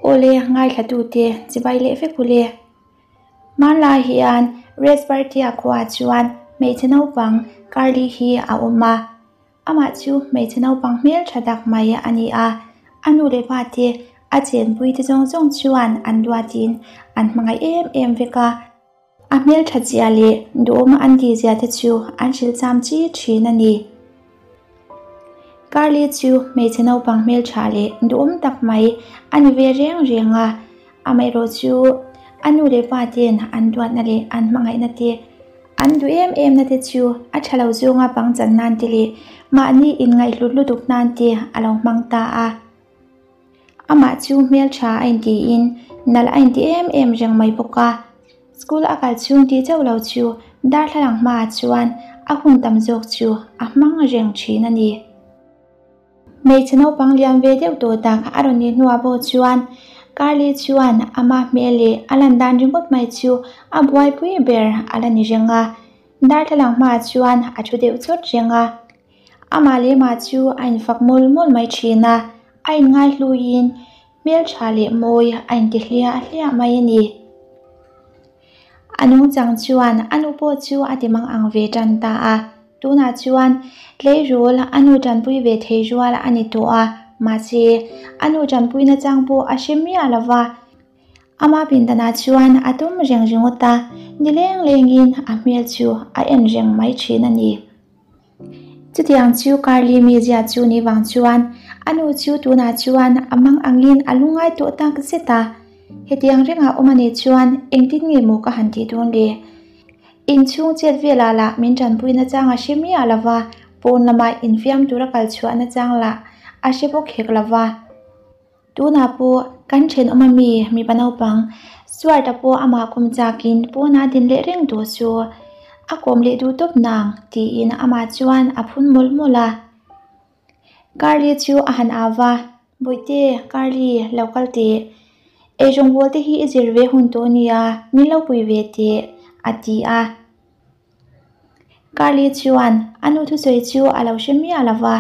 Awle ngaithlatute chibai leh vek u le. Hmanlai hian Respartia khuaah chuan hmeichhe naupang Carly hi a awm a. Amah chu hmeichhe naupang hmeltha tak mai a ni a, a nu leh pa te a chenpui te zawng zawng chuan an duatin an hmangaih em em vek a. A hmeltha zia leh duhawm an tih zia te chu an hrilh cham chi thin a ni. Carly chu hmeichhe naupang hmeltha leh duhawm tak mai a ni ve reng reng a, amaherawh chu a nu leh pa ten an duatna leh an hmangaihna te an duh em em na te chu a tha lo zawnga pangchan nan te leh mahni inngaihhlut lutuk nan te a lo hmang ta a. Amah chu hmeltha a intiin nalh a inti em em reng mai bawk a. School a kal chhung tih chauh lo chu darthlalang hmaah chuan a hun tam zawk chu a hmang reng thin a ni. Hmeichhe naupang lian ve deuh tawh tak a rawn nih hnuah pawh chuan Carly chuan ama hmel leh a lan dan ringawt mai chu a buaipui ber a la ni reng a. Darthlalang hmaah chuan a thu deuh chawt reng a. Amah leh mah chu a infak mawl mawl mai thin a, a inngaihluiin hmeltha leh mawi a inti hliah hliah mai a ni. A nungchang chuan a nu pawh chu a ti mang ang ve tan ta a, tunah chuan tleirawl a nu tanpui ve thei rual a ni tawh a, mahse a nu tanpuina chang pawh a hre miah lo va. Ama pindanah chuan a tum reng ringawt a, ni leng lengin a hmel chu a en reng mai thin a ni. Chutiang chu Carly mizia chu ni vang chuan a nu chu tunah chuan a mang angin a lungngai tawh tak zet a, hetiang rengah awm a nih chuan engtin nge maw ka han tih dawn le? Inchhung chet velah lah min tanpui nachang a hre miah lo va, pawn lama infiam tura kal chhuah nachang lah a hre bawk hek lo va. Tunah pawh kan thenawm a mi mipa naupang Stuart-a pawh amah kawm chakin pawnah a din leh reng tawh chu a kawm leh duh tawp nang tiin amah chuan a phun mawlh mawlh a. Carly chu a han au va, Bawihte, Carly, lo kal teh. Eirawngbawl te hi i zir ve hun tawh nia, min lo pui ve teh, a ti a. Carly chuan a nu thusawi chu a lo hre miah lo va,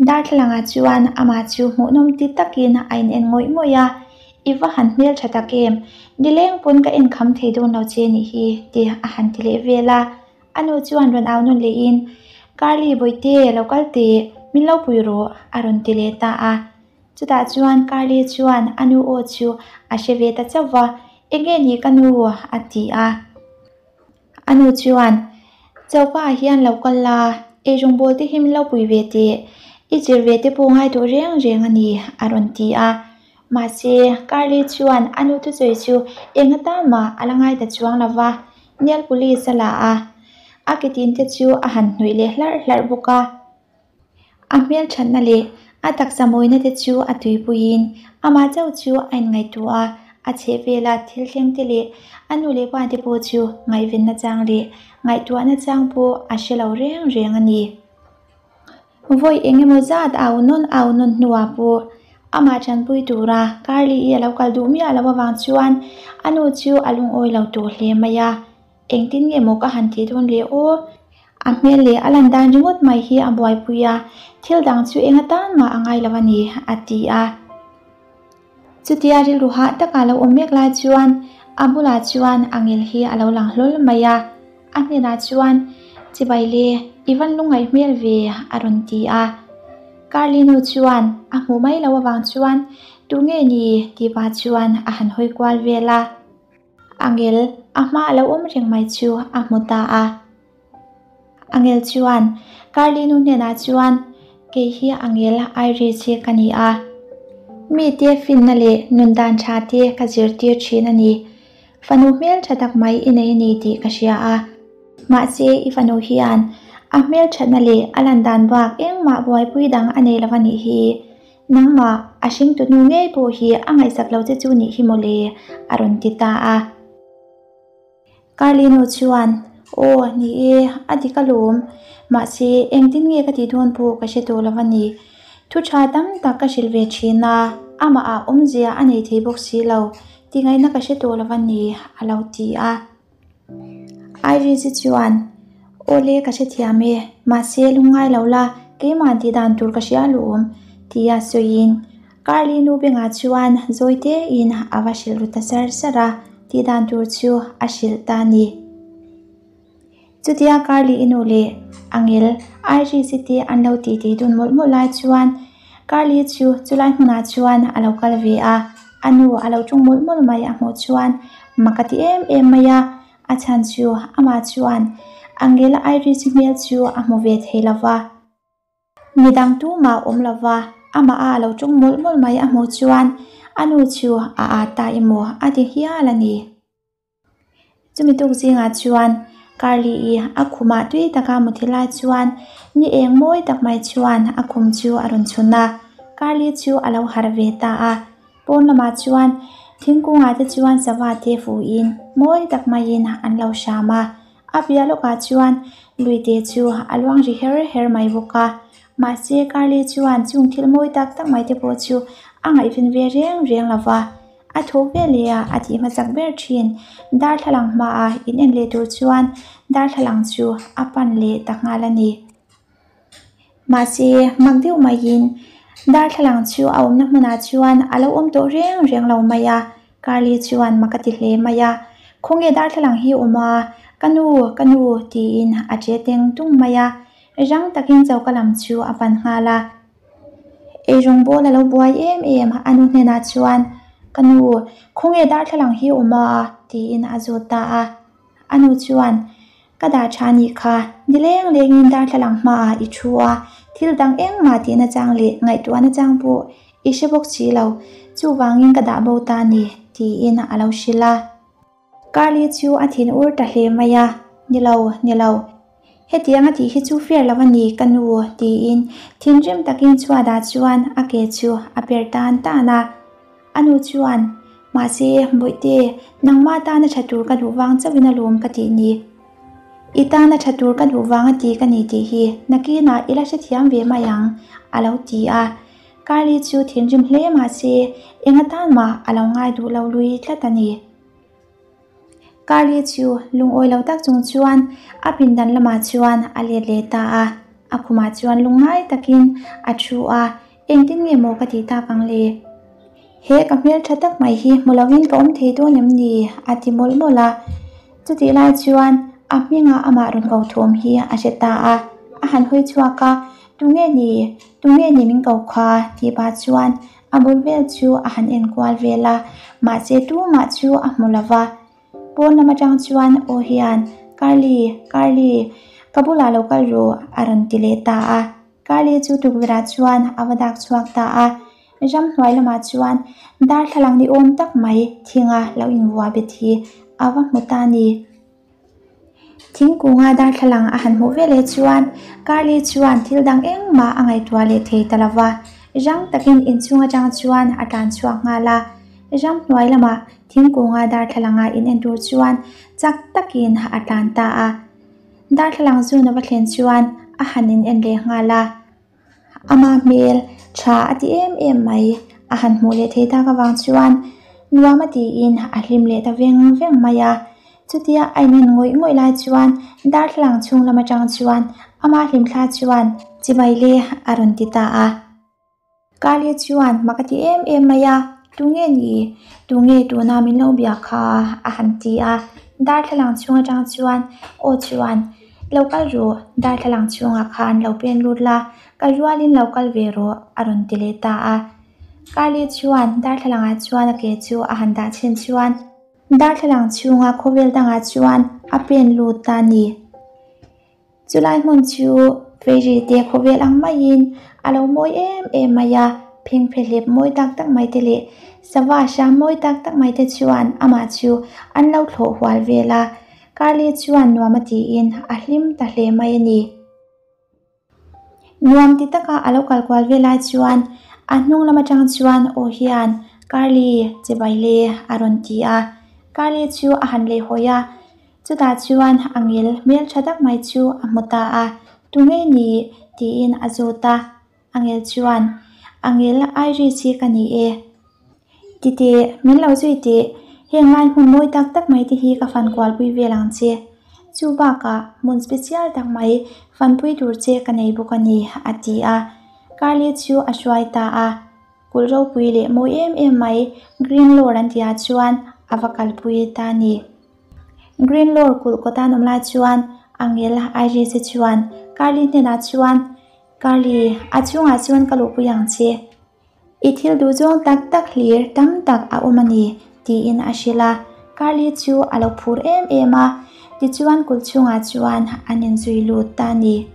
darthlalangah chuan amah chu hmuhnawm ti takin a in en ngawih ngawih a, I va han hmeltha tak em, nileng pawn ka en kham thei dawn lo che nih hi ti a han ti leh vel a. A nu chuan rawn au nawn lehin, Carly bawihte lo kal teh, min lo pui rawh a rawn ti leh ta a. Chutah chuan Carly chuan a nu aw chu a hre ve ta chauh va, Enge ni ka nu? a ti a. A nu chuan, Choka ah hian lo kal la, eirawngbawl te hi min lo pui ve teh, i zir ve te pawh ngai tawh reng reng a ni, a rawn ti a. Mahse, Carly chuan a nu thusawi chu eng atan mah a la ngai ta chuang lo va, Nail polish a la a, a ke tin te chu a han hnawih leh hlarh hlarh bawk a. A hmelthatna leh a taksa mawina te chu a tuipuiin amah chauh chu a inngaihtuah a, a chhehvela thil thleng te leh a nu leh pa te pawh chu ngaihvenna chang leh ngaihtuahna chang pawh a hre lo reng reng a ni. Vawi eng emaw zat au nawn au nawn hnuah pawh amah tanpui tura Carly-i a lo kal duh miah loh avang chuan a nu chu a lungawi lo tawh hle mai a. Engtin nge maw ka han tih dawn le aw? A hmel leh a lan dan ringawt mai hi a buaipui a, thil dang chu eng atan mah a ngai lo a ni, a ti a. Chutia rilru hah taka lo awm mek lai chuan a bulah chuan a ngel hi a lo lang hlawl mai a, a hnenah chuan, Chibai le, i van lungngaih hmel ve, a rawn ti a. Carly nu chuan a hmuh mai loh avang chuan, Tu nge ni? tih pah chuan a han hawi kual vel a. Angel a hma a lo awm reng mai chu a hmu ta a. Angel chuan Carly nu hnenah chuan, Kei hi Angel Irish hi ka ni a. Mite finna leh nun dan tha te ka zirtir thin a ni. Fanu hmel tha tak mai i nei a ni tih ka hria a. Mahse i fanu hian a hmel thatna leh a lan dan bak engmah buaipui dang a nei lo a nih hi. Nangmah, a hringtu nu ngei pawh hi a ngaihsak lo che chu nih hi mawle, a rawn ti ta a. Carly nu chuan, Aw, ni e, a dik alawm. Mahse, engtin nge ka tih dawn pawh ka hre tawh lo a ni. Thu tha tam tak ka hrilh ve thin a, amah ah awmzia a nei thei bawk si lo, tingaihna ka hre tawh lo a ni, a lo ti a. Iris-i chuan, Awle ka hrethiam e, mahse lungngai lo la, keimah tih dan tur ka hria alawm, tia sawiin. Carly nu bengah chuan zawi tein a va hrilh ru ta sar sar a, tih dan tur chu a hrilh ta a ni. Chutia Carly i nu leh Angel Iris-i te an lo titi dun mawlh mawlh lai chuan Carly chu chulai hmunah chuan a lo kal ve a, a nu a lo ṭawng mawlh mawlh mai a hmuh chuan mak a ti em em mai a, a chhan chu amah chuan Angel Iris-i hmel chu a hmu ve thei lo va. Midang tumah awm lo va, amah a lo ṭawng mawlh mawlh mai a hmuh chuan a nu chu a â ta emaw a ti hial a ni. Chumi tuk zingah chuan Carly-i a khumah tui taka muthi lai chuan ni eng mawi tak mai chuan a khum chu a rawn chhun a, Carly chu a lo harh ve ta a. Pawn lamah chuan thingkungah te chuan sava te fuhin mawi tak maiin an lo hram a, a piah lawkah chuan luite chu a luang ri her her mai bawk a. Mahse Carly chuan chung thil mawi tak tak mai te pawh chu a ngaihven ve reng reng lo va. A tho ve leh a, a tih hmasak ber thin. Darthlalang hmaah in en leh tur chuan darthlalang chu a pan leh ta nghal a ni. Mahse, mak deuh maiin darthlalang chu a awmna hmunah chuan a lo awm tawh reng reng lo mai a, Carly chuan mak a ti hle mai a. Khawnge darthlalang hi awm a? Ka nu, ka nu tiin a che teng tung mai a. Rang takin choka lam chu a pan nghal a. Eirawng bawl a lo buai em em a nu hnenah chuan, Ka nu, khawnge darthlalang hi awm a? tiin a zawt ta a. A nu chuan, Ka dah tha nih kha, nileng lengin darthlalang hmaah i thu a, thil dang engmah tihna chang leh ngaihtuahna chang pawh i hre bawk si lo, chuvangin ka dah bo ta a ni, tiin a lo hrilh a. Carly chu a thin ur ta hle mai a, Ni lo, ni lo. Hetiang a tih hi chu fair lo a ni, ka nu, tiin thinrim takin chhuatah chuan a ke chu a per tan tan a. A nu chuan, Mahse, Bawihte, nangmah tana tha tur ka duh vang chauhin a lawm ka tih ni. I tana tha tur ka duh vang a ti ka ni tih hi nakinah i la hrethiam ve mai ang, a lo ti a. Carly chu thinrim hle mahse, eng atan mah a lo ngai duh lo lui tlat a ni. Carly chu lungawi lo tak chung chuan a pindan lamah chuan a let leh ta a, a khumah chuan lungngai takin a thu a, Engtin nge maw ka tih tak ang le? He ka hmeltha tak mai hi hmu lovin ka awm thei dawn em ni? a ti mawlh mawlh a. Chutih lai chuan a hminga amah rawn ko thawm hi a hre ta a, a han hawi chhuak a, Tunge ni? Tunge ni min ko kha? tih pah chuan A bul vel chu a han en kual vel a, mahse tumah chu a hmu lo va. Pawn lam atang chuan aw hian, Carly, Carly, ka bulah lo kal ru, a rawn ti leh ta a. Carly chu tukverhah chuan a va dak chhuak ta a. Ramhnuai lamah chuan darthlalang ni awm tak mai thinga lo invuah bet hi a va hmu ta a ni. Thingkunga darthlalang a han hmuh veleh chuan Carly chuan thil dang engmah a ngaihtuah leh thei ta lo va, rang takin inchhung atang chuan a tlan chhuak nghal a. Ramhnuai lamah thingkunga darthlalanga in en tur chuan chak takin a tlan ta a. Darthlalang zun a va thlen chuan a han in en leh nghal a. Ama hmel tha a ti em em mai, a han hmuh leh thei tak avang chuan nuam a tiin a hlim leh ta veng veng mai a. Chutia a inen ngawih ngawih lai chuan darthlalang chhung lam atang chuan ama hlimthla chuan chibai le a rawn ti ta a. Kali chuan mak a ti em em mai a, Tunge ni? Tunge tuna min lo bia kha? a han ti a. Darthlalang chhung atang chuan aw chuan, Lo kal rawh, darthlalang chhungah khan lo pen lut la, ka rualin lo kal ve rawh, a rawn ti leh ta a. Kali chuan darthlalangah chuan a ke chu a han dah chhin chuan darthlalang chhunga khawvel dangah chuan a pen lut ta a ni. Chulai hmun chu fairy te khawvel ang maiin a lo mawi em em mai a, phengphehlep mawi tak tak mai te leh sava hram mawi tak tak mai te chuan amah chu an lo thlawh hual vel a, Carly chuan nuam a tiin a hlim ta hle mai a ni. Nuam ti taka a lo kal kual vel lai chuan a hnung lam atang chuan aw hian Carly chibai le a rawn ti a, Carly chu a han leh hawi a. Chutah chuan a ngil hmel tha tak mai chu a hmu ta a, Tunge ni? tiin a zawt a. A ngil chuan, A ngil Irish hi ka ni e. Titeh, min lo zui teh, heng lai hmun mawi tak tak mai te hi ka fan kualpui vel ang che. Chu bakah hmun special tak mai fanpui tur che ka nei bawk a ni, a ti a. Carly chu a hruai ta a. Kulh ropui leh mawi em em mai Green Lore an tihah chuan a va kalpui ta a ni. Green Lore kulh kawta an awm lai chuan Angel Iris-i chuan Carly hnenah chuan, Carly, a chungah chuan ka luhpui ang che. I thil duh zawng tak tak hlir tam tak a awm a ni, tiin a hrilh a. Carly chu a lo phur em em a, tichuan kulh chhungah chuan an inzui lut ta a ni.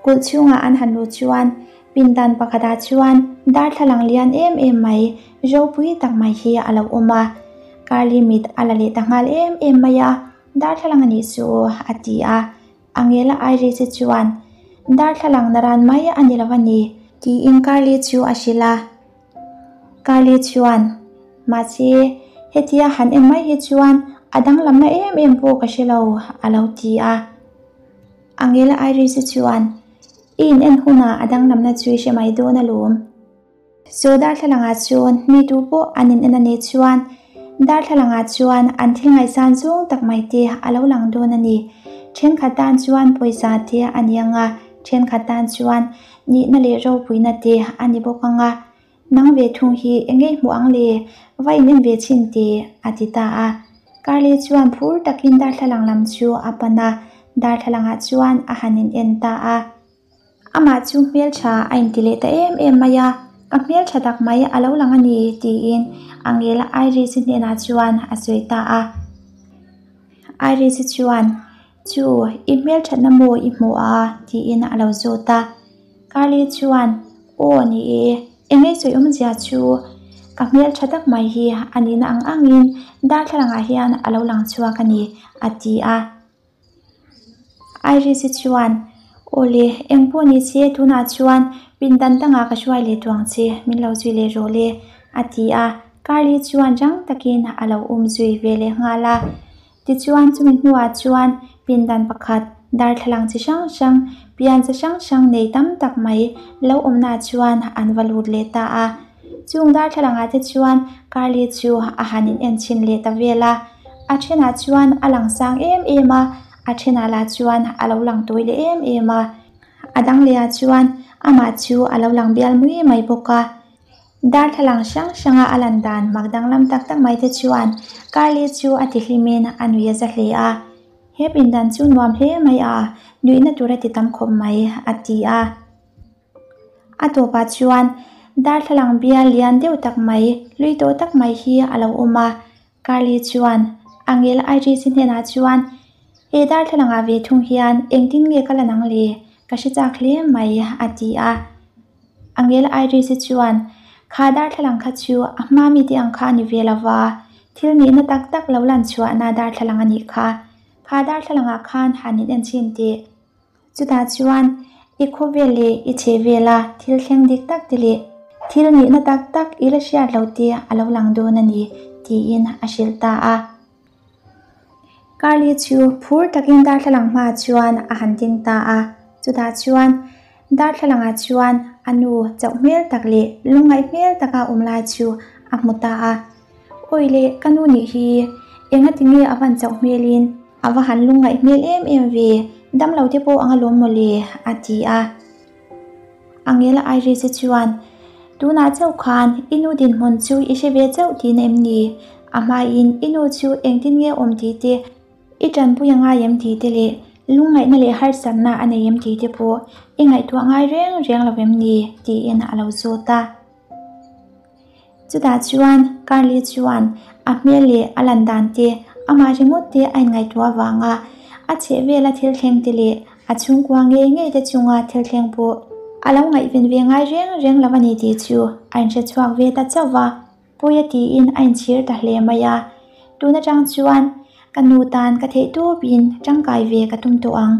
Kulh chhungah an han luh chuan pindan pakhatah chuan darthlalang lian em em mai, ropui tak mai hi a lo awm a. Carly mit a la leh ta nghal em em mai a, Darthlalang a nih chu a ti a. Angela Iris-i chuan, Darthlalang naran mai a ni lo a ni, tiin Carly chu a hrilh a. Carly chuan, Mahse, hetia han en mai hi chuan a danglamna em em pawh ka hre lo, a lo ti a. Angela Iris-i chuan, I in en hunah a danglamna chu i hre mai dawn alawm. Chu darthlalangah chuan mi tu pawh an in en a nih chuan darthlalangah chuan an thil ngaihsan zawng tak mai te a lo lang dawn a ni. Thenkhat tan chuan pawisa te a ni ang a, thenkhat tan chuan nihna leh ropuina te a ni bawk ang a. Nang ve thung hi eng nge hmuh ang le? Va in en ve chhin teh a ti ta a. Carly chuan phur takin darthlalang lam chu a pan a, darthlalangah chuan a han in en ta a. Amah chu hmeltha a inti leh ta em em mai a, Ka hmeltha tak mai a lo lang a ni, tiin Angela Iris-i hnenah chuan a sawi ta a. Iris-i chuan, Chu, i hmelthatna maw i hmu a? tiin a lo zawt a. Carly chuan, Aw ni e, eng ei sawi awmzia chu ka hmeltha tak mai hi a nihna ang angin darthlalangah hian a lo lang chhuak a ni, a ti a. Iris-i chuan, Awle, eng pawh ni che, tunah chuan pindan dangah ka hruai leh tuang che, min lo zui leh rawh le, a ti a. Carly chuan rang takin a lo um zui ve leh nghal a. Tichuan, chumi hnuah chuan pindan pakhat, darthlalang chi hrang hrang, pian chi hrang hrang nei tam tak mai lo awmnaah chuan an va lut leh ta a. Chung darthlalangah te chuan Carly chu a han in en chhin leh ta vel a, a thenah chuan a lang sang em em a, a thenah lah chuan a lo lang tawi leh em em a, a dang leh ah chuan amah chu a lo lang bial mui mai bawk a. Darthlalang hrang hranga a lan dan mak danglam tak tak mai te chuan Carly chu a ti hlimin a nui a za hle a, He pindan chu nuam hle mai a, nuihna tur a ti tam khawp mai, a ti a. A tawpah chuan darthlalang bial lian deuh tak mai, hlui tawh tak mai hi a lo awm a. Carly chuan Angel Iris-i hnenah chuan, He darthlalangah ve thung hian engtin nge ka la nang le? Ka hre chak hle mai, a ti a. Angel Iris-i chuan, Kha darthlalang kha chu a hma mite ang kha a ni ve lo va, thil nihna tak tak lo lan chhuahna darthlalang a nih kha. Kha darthlalangah khan han in en chhin teh. Chutah chuan i khawvel leh i chhe vela thil thleng dik tak te leh thil nihna tak tak i la hriat lo te a lo lang dawn a ni, tiin a hrilh ta a. Carly chu phur takin darthlalang hmaah chuan a han ding ta a. Chutah chuan darthlalangah chuan a nu chauh hmel tak leh lungngaih hmel taka awm lai chu a hmu ta a. Awi leh ka nu nih hi engati nge a van chauh hmelin A va han lungngaih hmel em em ve, damlo te pawh anga lawm mawle, a ti a. Angela Iris-i chuan, Tunah chauh khan i nu dinhmun chu i hre ve chauh tihna em ni? A hmain i nu chu engtin nge awm tih te, i tanpui a ngai em tih te leh lungngaihna leh harsatna a nei em tih te pawh i ngaihtuah ngai reng reng lo em ni? tiin a lo zawt a. Chutah chuan Carly chuan a hmel leh a lan dan te, amah ringawt te a inngaihtuah avanga a chheh vela thil thleng te leh a chhungkua ngei ngei te chunga thil thleng pawh a lo ngaihven ve ngai reng reng lo a ni tih chu a inhre chhuak ve ta chauh va, pawi a tiin a inchhir ta hle mai a. Tun atang chuan ka nu tan ka theih tawpin tangkai ve ka tum tawh ang.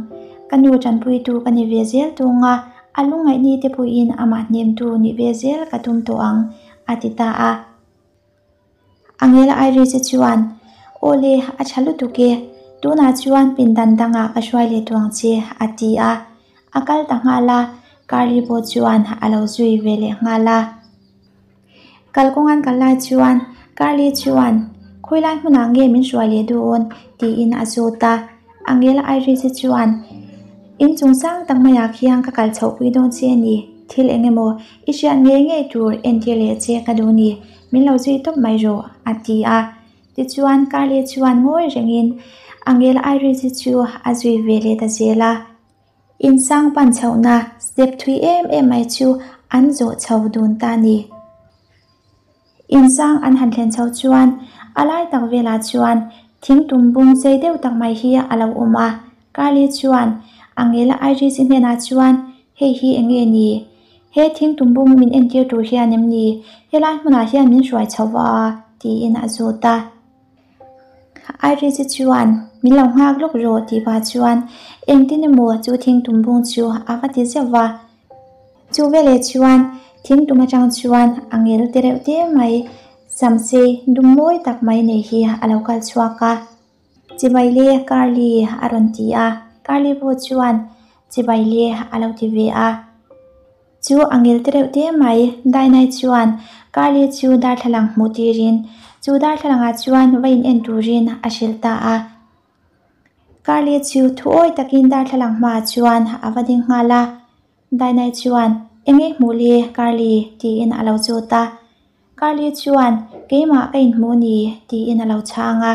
Ka nu tanpuitu ka ni ve zel tung a, a lungngaihni te pawhin amah hnemtu nih ve zel ka tum tawh ang, a ti ta a. Angela Iris-i chuan, Awle, a tha lutuk e, tunah chuan pindan dangah ka hruai leh tuang che, a ti a. A kal ta nghal a, Carly pawh chuan a lo zui ve leh nghal a. Kalkawng an kal lai chuan Carly chuan, Khawi lai hmunah nge min hruai leh dawn? tiin a zawt a. Angela Iris-i chuan, In chung sang tak maiah khian ka kal chhoh pui dawn che a ni. Thil eng emaw i hriat ngei ngei tur entir leh che ka duh ni, min lo zui tawp mai rawh, a ti a. Tichuan Carly chuan ngawi rengin Angel Iris-i chu a zui ve leh ta zel a. Insang pan chhohna step thui em em mai chu an zawh chho dun ta a ni. Insang an han thlen chho chuan a lai tak velah chuan thing tum bung sei deuh tak mai hi a lo awm a. Carly chuan Angela Iris-i hnenah chuan, Hei hi eng nge ni? He thing tum bung min entir tur hian em ni? Helai hmunah hian min hruai chho va a? tiin a zawt a. Iris-i chuan, Min lo nghak lawk rawh tih pah chuan engtin emaw chu thing tum bung chu a va ti zeuh va. Chu veleh chuan thing tum atang chuan a ngel te reuh te mai, samsei dum mawi tak mai nei hi a lo kal chhuak a. Chibai le Carly a rawn ti a, Carly pawh chuan Chibai le a lo ti ve a. Chu a ngel te reuh te mai, Dainai chuan Carly chu darthlalang hmuh tirin chu darthlalangah chuan va in en turin a hrilh ta a. Carly chu thuawi takin darthlalang hmaah chuan a va ding nghal a. Dainai chuan, Enge hmuh le Carly? tiin a lo zawt a. Carly chuan, Keimah ka inhmuh ni, tiin a lo chhang a.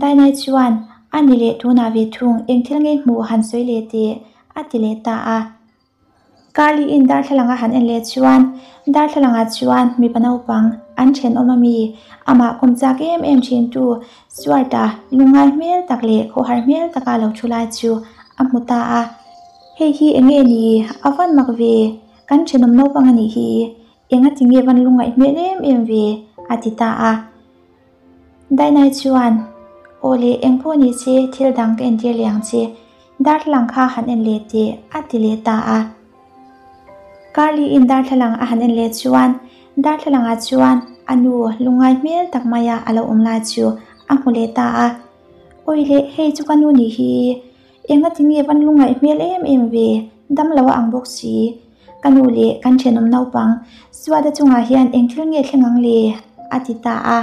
Dainai chuan, A ni leh tunah ve thung, eng thil nge hmuh han sawi leh teh, a ti leh ta a. Carly in darthlalang a han en leh chuan darthlalang ah chuan mipa naupang an thenawm a mi, amah kawm chak em em thin tu Stuart a lungngai hmel tak leh khawhar hmel taka lo thu lai chu a hmu ta a. Hei hi eng nge ni? A van mak ve, kan thenawm naupang a nih hi, enga ti nge van lungngaih hmel em em ve? a ti ta a. Dainai chuan, Aw le, eng pawh ni che, thil dang ka entir leh ang che. Darthlalang kha han en leh teh, a ti leh ta a. Carly-in darthlalang a han en leh chuan, darthlalangah chuan a nu lungngai hmel tak maia a lo awm lai chu a hmu leh ta a. Awi le, hei chu ka nu nih hi, enga ti nge van lungngaih hmel em em ve, dam lo a ang bawk si. Ka nu leh kan thenawm naupang Suata chungah hian eng thil nge thleng ang le? a ti ta a.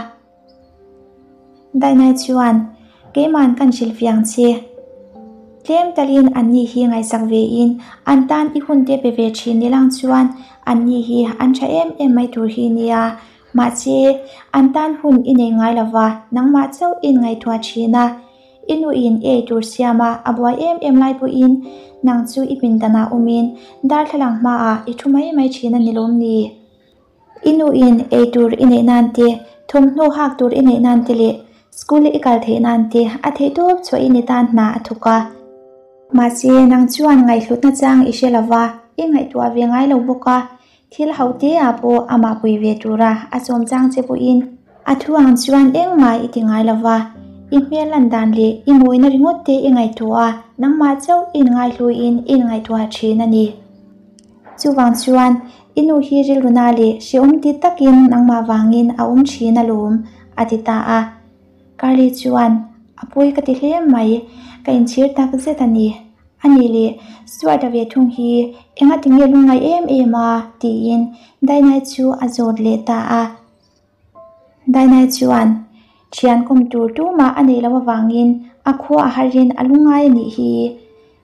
Dainai chuan, Keiman kan hrilh fiang che. Tlem talin anni hi ngaihsak vein an tan i hun te pe ve thin ni lang chuan anni hi an tha em em mai tur hi nia. Mahse, an tan hun i nei ngai lova, nangmah chauh i inngaihtuah thin a. I nuin i eitur siama a buai em em lai pawhin nang chu i pindanah awmin darthlalang hmaah i thu mai mai thin a ni lawm ni? I nuin eitur i neih nan te, thawmhnaw hak tur i neih nan te leh school i kal theih nan te a theihtawp chhuahin i tan hna a thawk a. Mahse, nang chuan ngaihhlutna chang i hre lova, i ngaihtuah ve ngai lo bawk a, Thil ho te ah pawh amah pui ve tura a sawm chang che pawhin a thu ang chuan engmah i ti ngai lova, i hmel lan dan leh i mawina ringawt te i ngaihtuah a, nangmah chauh i inngaihluiin i inngaihtuah thin a ni. Chuvang chuan i nu hi rilruna leh hrehawm ti takin nangmah vangin a awm thin alawm, a ti ta a. Carly chuan, A pawi ka ti hle mai, ka inchhir tak zet a ni. A nih leh, Stuart-a ve thung hi enga ti nge lungngaih em em a? tiin Dainai chu a zawt leh ta a. Dainai chuan, Thian kawm tur tumah a neih loh avangin a khua a harin a lungngai a nih hi.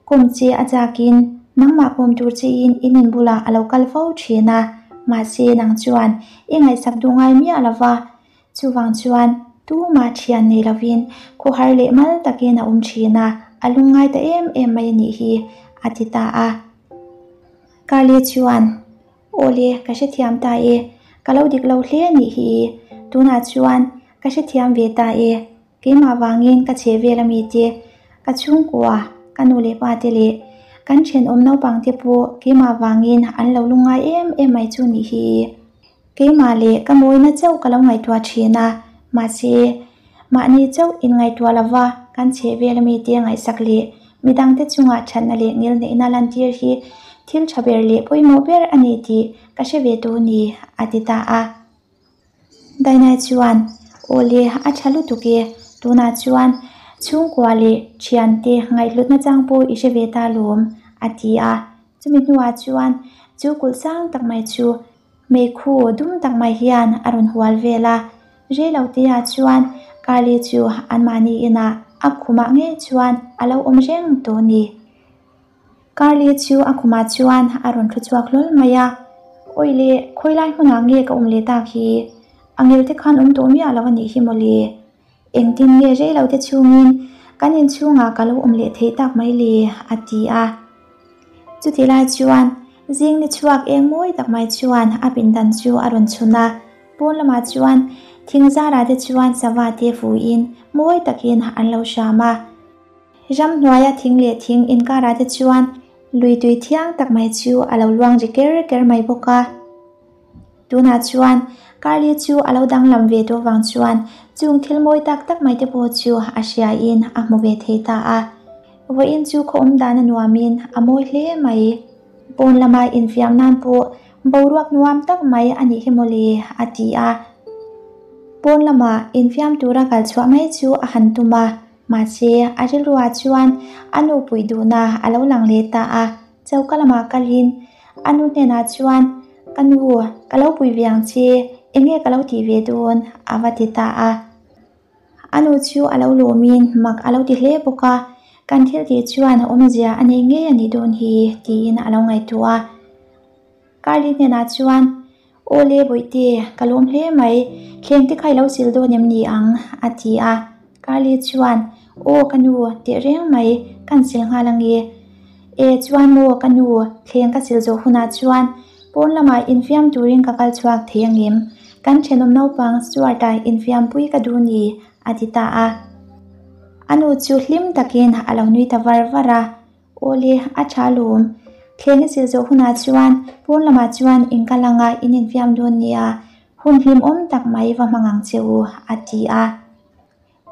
Kawm che a chakin nangmah kawm tur chein in inbulah a lo kal fo thin a, mahse nang chuan i ngaihsak duh ngai miah lo va, Chuvang chuan tumah thian nei lovin khawhar leh mal takin a awm thin a, a lungngai ta em em mai a nih hi, a ti ta a. Carly chuan, Awle, ka hrethiam ta e, ka lo dik lo hle a nih hi, tunah chuan ka hrethiam ve ta e, keimah vangin ka chhe vel ami te, ka chhungkua, ka nu leh pa te leh kan thenawm naupang te pawh keimah vangin an lo lungngai em em mai chu nih hi. Keimah leh ka mawina chauh ka lo ngaihtuah thin a, mahse, mahni chauh inngaihtuah lova kan chheh vel mite ngaihsak leh midangte chungah thatna leh ngilneihna lantir hi thil tha ber leh pawimawh ber a ni tih ka hre ve tawh ni, a ti ta a. Dainai chuan, Aw le, a tha lutuk e, tunah chuan chhungkua leh thiante ngaihhlutna chang pawh i hre ve ta lawm, a ti a. Chumi hnuah chuan chu kulh sang tak mai chu Meikhu dum tak mai hian a rawn hual vel a, reilo te ah chuan Carly chu anmahni inah a khumah ngei chuan a lo awm reng tawh a ni. Carly chu a khumah chuan a rawn thu chhuak hlawl mai a, Awi le, khawi lai hmunah nge ka awm leh tak hi? A ngel te khan awm tawh miah lo a nih hi mawle. Engtin nge rei lo te chhungin kan inchhungah ka lo awm leh theih tak mai le? a ti a. Chutih lai chuan zing ni chhuak eng mawi tak mai chuan a pindan chu a rawn chhun a, pawn lamah chuan thing zarah te chuan sava te fuiin mawi takin an lo hram a. Ramhnuaia thing leh thing inkarah te chuan lui tui thiang tak mai chu a lo luang ri ker ker mai bawk a. Tunah chuan Carly chu a lo danglam ve tawh vang chuan chung thil mawi tak tak mai te pawh chu a hriain a hmu ve thei ta a. Vawiin chu khaw awm dan a nuamin a mawi hle mai. Pawn lama infiam nan pawh boruak nuam tak mai a nih hi mawle a ti a. Pawn lama infiam tura kal chhuah mai chu a han tum a, mahse a rilruah chuan a nu puih duhna a lo lang leh ta a. Choka lamah kalin a nu hnenah chuan, Ka nu, ka lo pui ve ang che, eng nge ka lo tih ve dawn? a va ti ta a. A nu chu a lo lawmin mak a lo ti hle bawk a, Kan thil tih chuan awmzia a nei ngei a nih dawn hi, tiin a lo ngaihtuah a. Carly hnenah chuan, Aw le Bawihte, ka lawm hle mai, thleng te kha i lo sil dawn em ni ang? a ti a. Carly chuan, Aw ka nu, teh reng mai, kan sil nghal ange. E chuan maw ka nu, thleng ka sil zawh hunah chuan pawn lamah infiam turin ka kal chhuak thei angem? Kan thenawm naupang Stuart-a infiampui ka duh ni, a ti ta a. A nu chu hlim takin a lo nui ta var var a. Awle, a tha lawm. Thleng i sil zawh hunah chuan pawn lamah chuan in kal anga in infiam dawn nia, hun hlimawm tak mai va hmang ang che u, a ti a.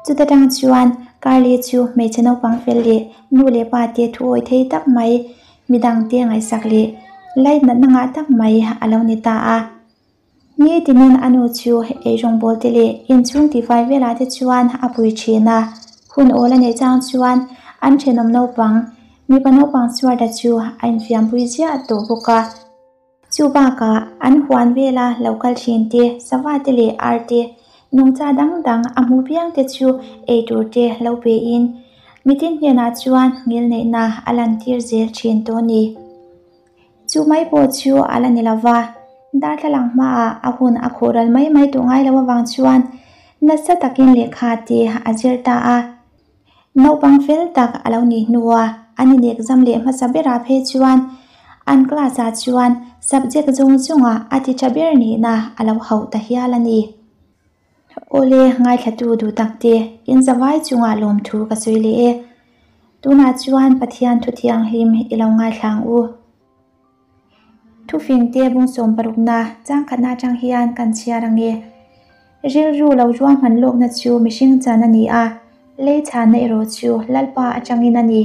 Chuta tang chuan Carly chu hmeichhe naupang fel leh nu leh pa te thu awi thei tak mai, midangte ngaihsak leh lainatna ngah tak mai a lo ni ta a. Ni tinin a nu chu eirawngbawl te leh inchhung tifai velah te chuan a pui thin a, hun awl a neih chang chuan an thenawm naupang, mipa naupang Stuart-a chu a infiampui ziah tawh bawk a. Chu bakah an huan vela lo kal thin te, sava te leh ar te, nungcha dang dang a hmu piang te chu eitur te lo pein mitin hnenah chuan ngilneihna a lantir zel thin tawh a ni. Chu mai pawh chu a la ni lo va, darthlalang hmaah a hun a khuh ral mai mai tawh ngai lo avang chuan nasa takin lehkha te a zir ta a. Naupang fel tak a lo nih hnua an inekzam leh hmasa berah phei chuan an class ah chuan subject zawng zawngah a ti tha ber nihna a lo hauh ta hial a ni. Awle, ngaithlatu duh tak te, in zavai chungah lawmthu ka sawi leh e. Tunah chuan Pathian thu thianghlim i lo ngaithla ang u. Thufing te bungsawm parukna changkhatna atang hian kan chhiar ang e. Rilru lo ruahman lawkna chu mihring chan a ni a, lei chhanna erawh chu Lalpa atangin a ni.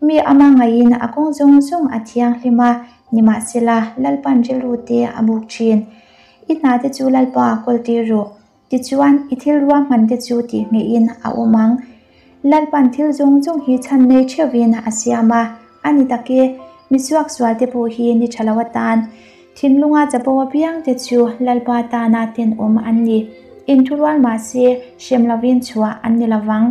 Mi ama ngaiin a kawng zawng zawng a thianghlim a, nimahsela Lalpan rilru te a buk thin. I hna te chu Lalpa kawl tir rawh. Tichuan, i thil ruahman te chu tih ngeihin a awm ang. Lalpan thil zawng zawng hi chhan nei theuhin a siam a, a ni tak e, mi suaksual te pawh hi ni tha lo atan. Thinlunga chapo apiang te chu Lalpa tana tenawm an ni. Inthurual mah se, hrem lovin chhuah an ni lovang.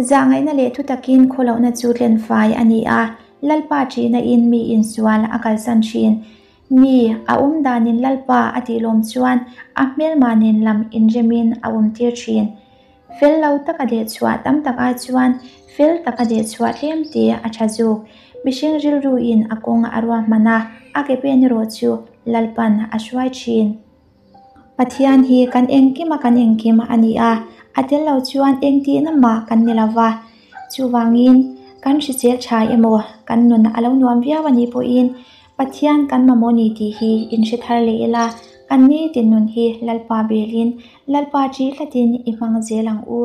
Zahngaihna leh thutakin khawlohna chu tlenfai a ni a, Lalpa ṭihna in mi insual a kalsan ṭhin. Mi, a awm danin Lalpa a tih lawm chuan a hmelma nen lam inremin a awmtir thin. Fel lo taka dehchhuah tam tak ai chuan fel taka dehchhuah tlem te a tha zawk. Mihring rilruin a kawng a ruahman a, a ke pen erawh chu Lalpan a hruai thin. Pathian hi kan engkima kan engkim a ni a, a tel lo chuan engtihna mah kan ni lo va. Chuvangin, kan hrisel tha emaw, kan nun a lo nuam viau a nih pawhin Pathian kan mamawh ni tih hi inhre thar leh ila, kan nitin nun hi Lalpa belin, Lalpa ṭih tlatin i hmang zel ang u.